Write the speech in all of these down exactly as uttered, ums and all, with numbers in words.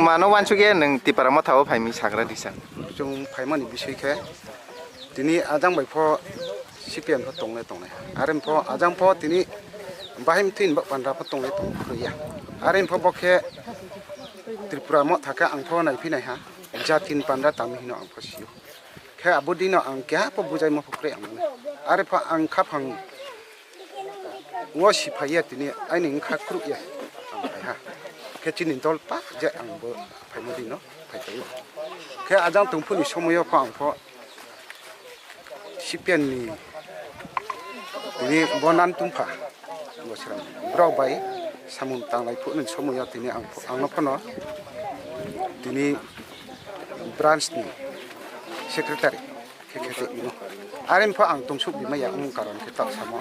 Mano wansukya nwng Tipra Motha o phaimwi sagra risa. Chwng phaimani biswi khe tini ajang bai pho C P M pho tongle tongnai. Are pho ajang pho tini bahim thin bak pandra pho tongle tong ya. Are pho bo khe Tripura Motha khe ang pho naiphi nai ha. Jatin pandra tamo hino ang pho sio. Khe abo dino ang keha pho bujai ma pho kre ang mano. Are pho ang khaphang wo si phai ya tini aini wngkha khruh ya ang phai ha. Khe chini dol pa je ang bo phaima dino phai phai o. Khe ajang tongphuni somoyo pho ang pho C P M ni tini bo nan tungpha bo sram borok bai samung tanglai phuni somoyo tini ang pho, ang no phano tini branch ni secretary khe khe tei mano. Are pho ang tungsuk bima ya wng karon khe tak samo.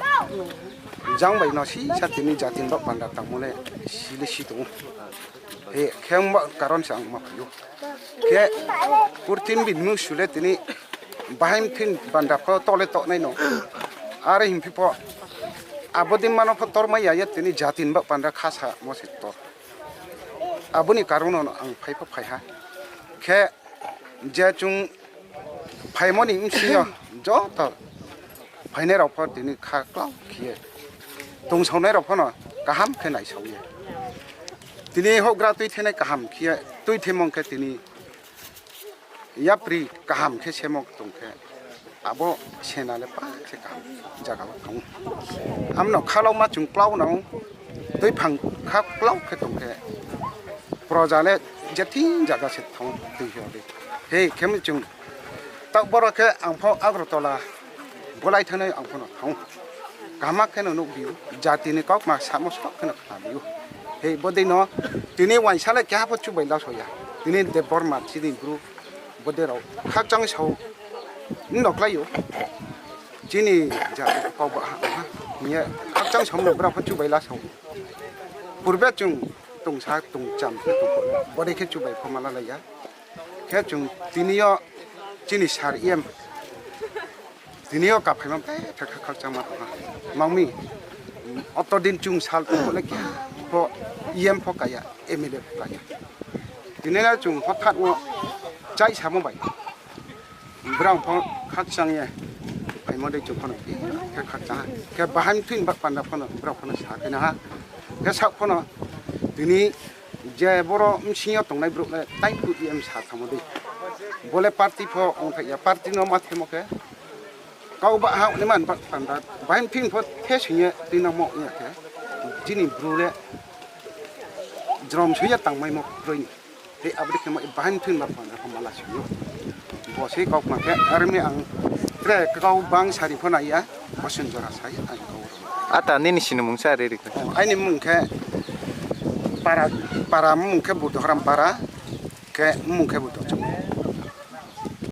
Jang bai no si sa tini jatin bak panda tangmole sile si tongo. He khe wng bak karon se ang ma phaiyo. Khe purthimbi nung sule tini bahim thin panda pho tole toknai no. Are himphi pho abo din mano pho tor ma ya ya tini jatin bak panda khasa mo se tor. Aboni karon no ang phai pho phai ha. Khe je chwng phaimani bwswngyo joto phainairok pho tini kha kwlao khiye tongsaonairok phano kaham khe naisaoya. Tini hokgra twi thenai kaham khiye twi themong khe tini yapri kaham khe semok tong khe abo senale pa se kaham jaga o thango. Amno khalokma chwng kwlao nang twi phang kha kwlao khe tong khe proja le jetin jaga se thango twi hwdi. He khe chwng tak borok khe ang pho Agartala bolai thanai ang phano thango. Kaham kheno nukbio, jatini kokma samo sok kheno khnabio. He bodino tini wansale keha pho chubai lasoya. Tini Debbarma chini bru boderok khakchang sao noklaio. Chini jati kok ba ha ha. Niya khakchang sao bra pho chubai lasao. Purbe chwng tongsa tongcham khe tongkho. Bode khe chubai pho mala laiya. Khe chwng tiniyo chini sar E M tiniyo kaphaima bai kha kha khakchangma tongha. Mangmi otodin chwng sal tongkho le khe pho E M pho kaya, M L A pho kaya. Tini le chwng hothat o chai samo bai. Borok pho khakchang ye phaima dei chwng phano khe khakchang ha. Khe bahai thwin bak panda phano borok phano sa khe na ha. Khe sak phano tini je boro bsingyo tongnai borok le tai put ye sa thamo dei. Bole party pho ongthai ya, party no ma themo khe. Kau ba ha ni man bak panda bahai thwin pho the singye twi nang mo ya khe. Chini bru le jrom suya tangmai mo broi ni. Tei aboni khe ma bahai thwin ma panda kho mala sio. Bo se kok ma khe armi ang tre kau bang sari pho naiya, bosen jora sai ang kau. Ata nini sinimung sa re ri khe. Aini mung khe para, para mung khe Buddharam para, khe mung khe Buddha.